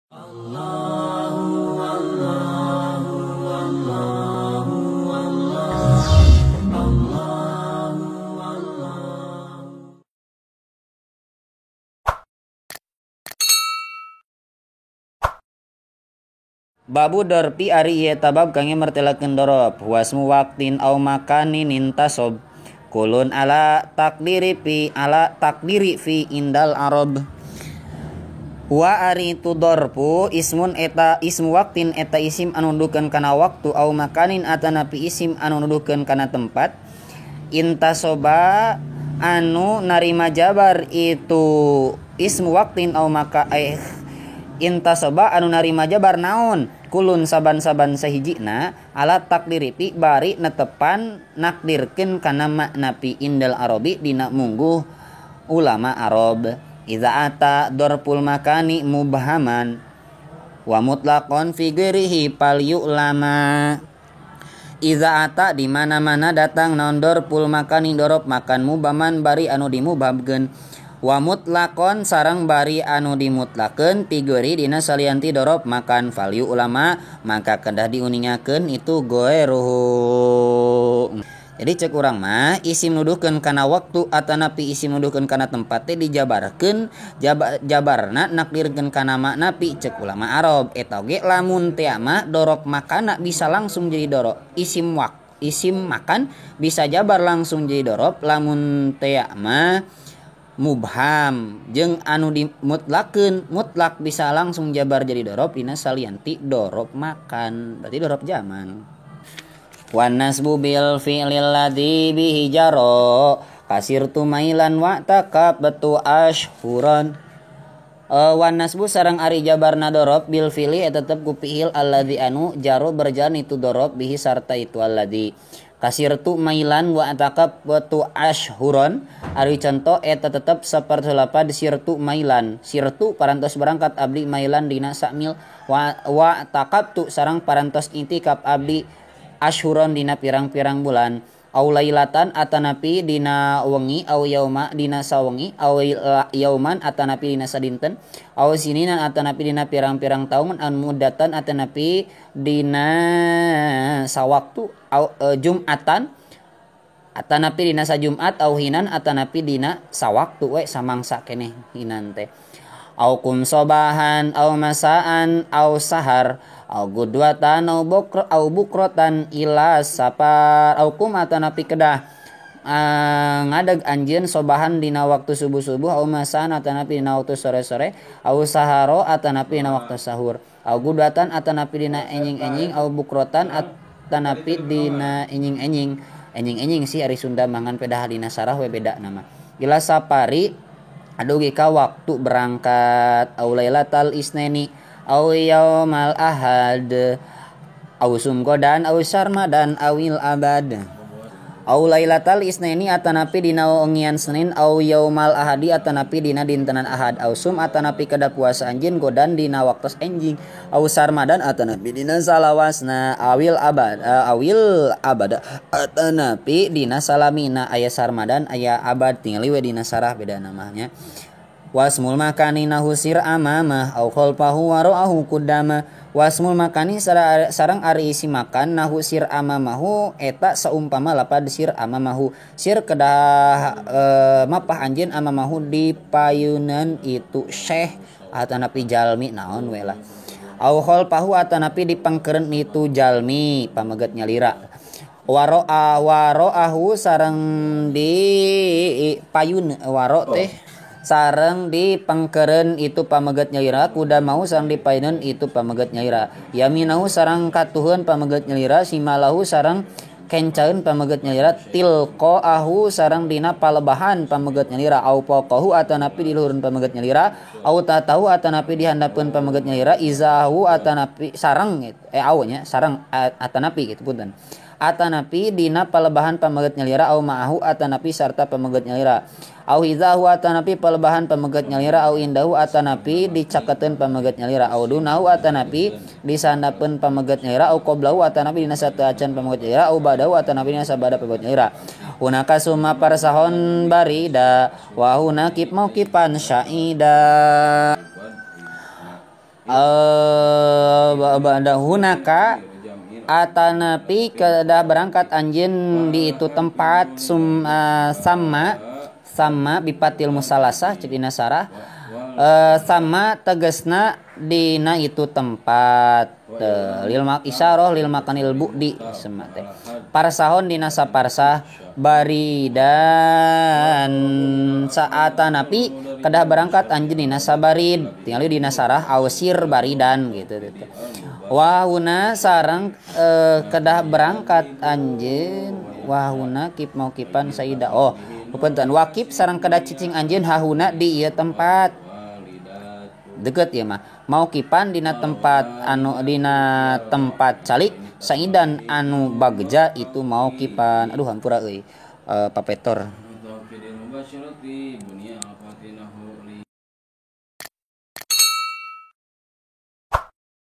Babu dorpi ari ieu tabab kangge mertelakeun dorob wasmu waqtin au makanin intasob kulun ala takdiri fi ala takdiri fi indal arab. Wa ari itu dorpu ismun eta ismu waqtin eta isim anu nuduhkeun kana waktu au makanin atanapi isim anu nuduhkeun kana tempat intasoba anu narima jabar itu ismu waqtin au maka intasoba anu narima jabar naon kulun saban-saban sahijina ala takdiri pi bari netepan nakdirkeun kana makna pi indal arabi dina mungguh ulama Arab. Iza ata dorpul makani mubhaman wa mutlaqon fi ghairihi fal yu'lama. Iza ata di mana-mana datang naon dorpul makani dorob makan mubhaman bari anu dimubhamkeun wa mutlaqon sareng bari anu dimutlakeun pigori dina salianti dorob makan value ulama maka kedah diuningakeun itu goeruhu. Jadi cek urang mah isim nuduhkeun kana waktu atanapi isim nuduhkeun kana tempat teh dijabarkeun jabarna nakdirkeun kana makna pi cek ulama Arab. Eta oge lamun teh mah dorob makana bisa langsung jadi dorob isim wak isim makan bisa jabar langsung jadi dorob lamun teh mah mubham jeung anu dimutlakeun mutlak bisa langsung jabar jadi dorob dina salianti dorob makan berarti dorob zaman. Wan nasbu bil fi'lil ladzi bihi jaro kasirtu mailan wa takabtu ashhuran. Wan nasbu sareng ari jabarna dorob bil fi'li eta tetep ku fi'il alladzi anu jaro berjalan itu dorob bihi sarta itu alladzi. Kasirtu mailan wa atakabtu ashhuron ari contoh eta tetep sapertos lapad sirtu mailan sirtu parantos berangkat abdi mailan dina sakmil wa takabtu sareng parantos intikaf abdi ashhuron dina pirang-pirang bulan au lailatan atanapi dina wengi au yauma dina sawengi au yauman atanapi dina sadinten au sininan atanapi dina pirang-pirang taun an mudatan atanapi dina sawaktu au jumatan atanapi dina sajumat au hinan atanapi dina sawaktu we samangsa keneh hinan teh au kum sobahan au masaan au sahar au gudwatan au bukro au bukrotan ila sapar au kum atanapi kedah ngadeg anjeun sobahan dina waktu subuh-subuh au masaan atanapi dina waktu sore-sore au saharo atanapi dina waktu sahur au gudwatan atanapi dina enjing-enjing au bukrotan atanapi dina enjing-enjing enjing-enjing sih ari Sunda mangan pedah dina sarah we beda nama ila sapari adugi ka waktu berangkat au lailatal isneni au yaumal ahad au sumgodan au sarmadan awil abad au lailatal isneni atanapi dina wengian Senin au yaumal ahadi atanapi dina dintenan Ahad au sum atanapi kada puasa anjeun godan dina waktos enjing au sarmadan atanapi dina salawasna awil abad awil abad atanapi dina salamina aya sarmadan aya abad tingali we dina sarah beda namanya. Wasmul makani nahusir amamah au khalfahu wa ra'ahu qudama. Wasmul makani sareng ari isi makan nahusir amamahu eta saumpama lapad sir amamahu sir kedah mapah anjeun amamahu di payunan itu syekh atanapi jalmi naon we lah au khalfahu atanapi di pangkeureun itu jalmi pameget nyalira waro'a waro'ahu sareng di payun waro teh sareng di pangkeureun itu pameget nyalira kuda mau sareng di payunan itu pameget nyalira yaminahu sareng katuheun pameget nyalira simalahu sareng kencaeun pameget nyalira tilqaahu sareng dina palebahan pameget nyalira au faqahu atanapi di luhureun pameget nyalira au tatahu atanapi di handapeun pameget nyalira izahu atanapi sareng au nya sareng atanapi gitu punten atanapi dina palebahan pameget nyalira au ma'ahu atanapi sarta pameget nyalira au izahu atanapi palebahan pameget nyalira au indahu atanapi dicaketeun pameget nyalira au dunahu atanapi disandapeun pameget nyalira au qoblahu atanapi dina sateuacan pameget nyalira au badahu atanapi dina sabada pameget nyalira hunaka summa parsahon barida wa hunakib mauqipan syaida. Ba'da hunaka atanapi kedah berangkat anjeun di itu tempat sama sama bipatil musalasah cek dina sarah sama tegasna dina itu tempat lil isyarah lil makanil bu'di sama teh parsahon dina saparsah baridan saatanapi kedah berangkat anjeun dina sabarid tinggal dina sarah ausir baridan gitu gitu. Wahuna sareng kedah berangkat anjeun wahuna kip mau kipan saida oh punten wakib sareng kedah cicing anjeun hahuna di ieu tempat deket ieu mah mau kipan dina tempat anu dina tempat calik saidan anu bagja itu mau kipan aduh hampura euy papetor.